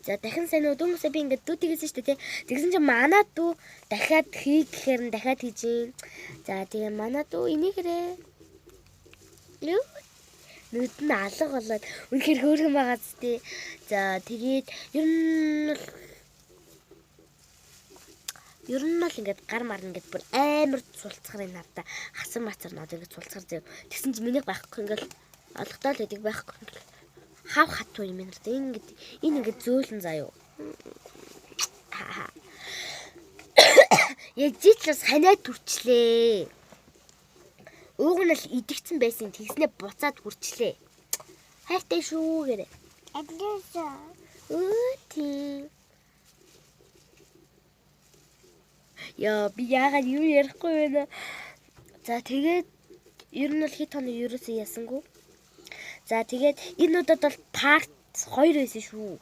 За, дахин сайн уу, дүүмсээ би ингээд дүү тэгсэн шүү дээ, тий. Тэгсэн чинь манай дүү дахиад хий гэхээр нь дахиад хийж юм. За, тэгээ манай дүү энийгэрээ. Юу? Нүд нь алга болоод үнэхээр хөөрхөн байгаа зү, тий. За, тэгээд ер нь бол ингээд гар мар ингээд бүр амар цулцгар энэ надаа хасан мацар нод ингээд цулцгар зөө. Тэгсэн чинь миний байхгүй ингээд олготоо л байдаг байхгүй ингээд хав хатуу юм байна. Ингээд энэ ингээд зөөлөн заяо. Яг житлээс ханиад хүрчлээ. Ууг нь л идэгцэн байсан. Тэгснээ буцаад хүрчлээ. Хайртай шүү гэрээ. Адлаа. Өө тий. Яа, би яагаад юу ярихгүй байна. За, тэгээд ер нь бол хэд хоног ерөөсөө ясангүй. За, тэгээд энэ удаад бол part 2 байсан шүү.